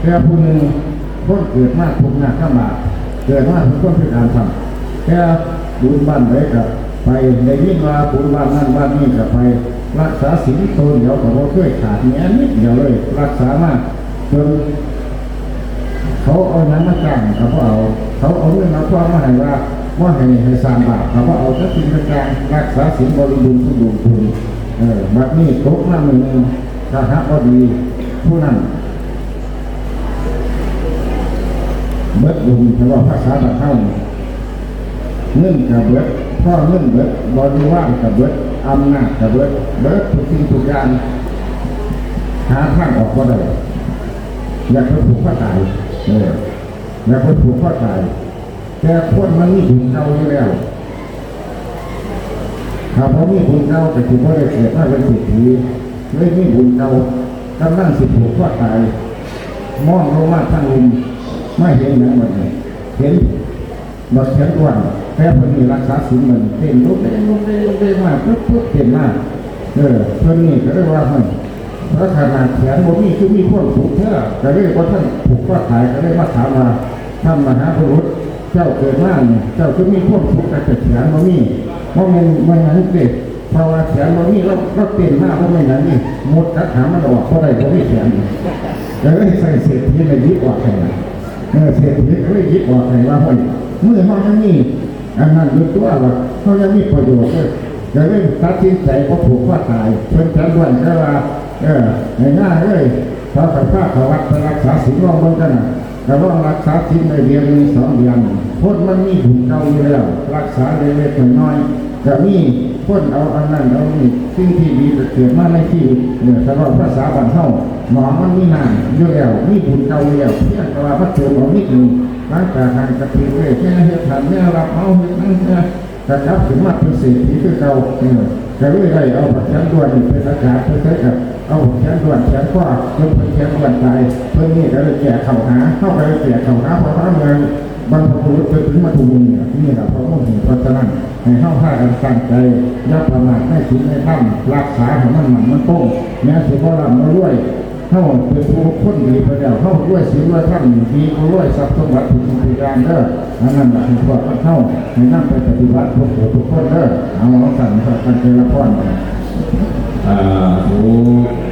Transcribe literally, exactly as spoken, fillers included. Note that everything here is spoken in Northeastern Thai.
แต่ผู้หนึ่งคนเกิดมาทุกข์ยากลำบาก เกิดมาเป็นคนพิการซ้ำ แต่บุญบ้านใดก็ไป ได้ยินว่าบุญบ้านนั้นบ้านนี้ก็ไป รักษาศีลตัวเดียวก็บ่เคยขาดแม้นิดเดียวเลย รักษามาจน เขาเอาหยังมาจ้างก็บ่เอา เขาเอาเงินเอาทองมาให้ว่าบ่ให้ ให้สร้างบาปก็บ่เอา จักสิ่งจักอย่าง รักษาศีลบริบูรณ์สมบูรณ์พู้น เออ บัดนี้ตกมามื้อหนึ่ง ถ้าหากบ่ดี ผู้นั้น เบิดบุญ ถ้าเว้าภาษาบ้านเฮานี่ เงินก็เบิด พอเงินเบิด บริวารก็เบิด อำนาจก็เบิด เบิดทุกสิ่งทุกอย่าง หาทางออกบ่ได้ อยากไปผูกคอตาย เออ อยากไปผูกคอตาย แต่คนมันมีบุญเก่าอยู่แล้ว ถ้าบ่มีบุญเก่าก็สิบ่ได้เกิดมาเป็นเศรษฐี เลยมีบุญเก่า กำลังสิผูกคอตาย มองลงมาทางลุ่ม มาเห็นหยังบัดนี้ เห็นบักแขนอ้วน แต่เพิ่นนี่รักษาศีล มันเต้นลุกเด้งลุกเด้งลุกเด้งมา ปึ๊บปึ๊บ เต้นมา เออ เพิ่นนี่ก็เลยว่า "เฮ้ย ลักษณะแขนบ่มี คือมีความสุขแท้" ก็เลยบ่ทันผูกคอตาย ก็เลยมาถามว่า "ท่านมหาบุรุษ เจ้าเกิดมานี่ เจ้าคือมีความสุข แต่แขนบ่มี บ่แม่น บ่แม่นหยังติ เพราะว่าแขนบ่มี เรา เราเต้นมา บ่แม่นหยังนี่ มดกัดหางมันออกบ่ได้ บ่มีแขน" ก็เลยใส่เศรษฐีมาหยิบออกให้ เออ เศรษฐีก็เลยหยิบออกให้ว่า "เฮ้ย มือเฮายังมีอันนั้นอยู่ตัว ว่าเฮายังมีประโยชน์เลย" ก็เลยตัดสินใจบ่ผูกคอตาย เพิ่นจัดด่วนก็ว่า "เออ ให้หน้าเอ้ย ขอข้อยพาเข้าวัดไปรักษาศีลลองเบิ่งกันน่ะ" ก็ลองรักษาศีลได้เดือนหนึ่งสองเดือน คนมันมีบุญเก่าอยู่แล้ว รักษาเล็กๆน้อยๆ ก็มีคนเอาอันนั้นเอานี่ สิ่งที่ดีก็เกิดมาในชีวิต เนี่ย ถ้าเว้าภาษาบ้านเฮา หนองมันมีน้ำอยู่แล้ว มีบุญเก่าอยู่แล้ว เพียงแต่ว่ามาเติมเอานิดหนึ่ง หลังจากนั้นก็ถือเลขแม่เฮ็ดหันแม่รับเหมาเฮ็ดนั่นแม่ ก็กลับขึ้นมาเป็นเศรษฐีคือเก่า เออ ก็เลยได้เอาบักแขนด้วนนี่เป็นอาจารย์ เพิ่นใช้กับเอาบักแขนด้วนแขนคว้าจนเพิ่นแขนด้วนตาย เพิ่นนี่ก็เลยแก่เข้าหา เฮาก็เลยแก่เข้าหา เพราะว่าเมืองบรรพบุรุษเพิ่นถึงมาทุกมื้อนี่ล่ะ นี่ล่ะ เพราะว่า เพราะฉะนั้น ให้เฮาพากันตั้งใจ อย่าประมาทในศีลในธรรม รักษาให้มันมั่นมันคง แม้สิบ่ร่ำบ่รวย เฮาเป็นผู้คนดีไปแล้ว เฮารวยศีลรวยธรรมนี่ดีกว่ารวยทรัพย์สมบัติทุกสิ่งทุกอย่างเด้อ อันนั้นล่ะคือพวกเฮาให้นำไปปฏิบัติทุกผู้ทุกคนเด้อ เอา เอาสั่นครับ ตั้งใจรับพร สาธุ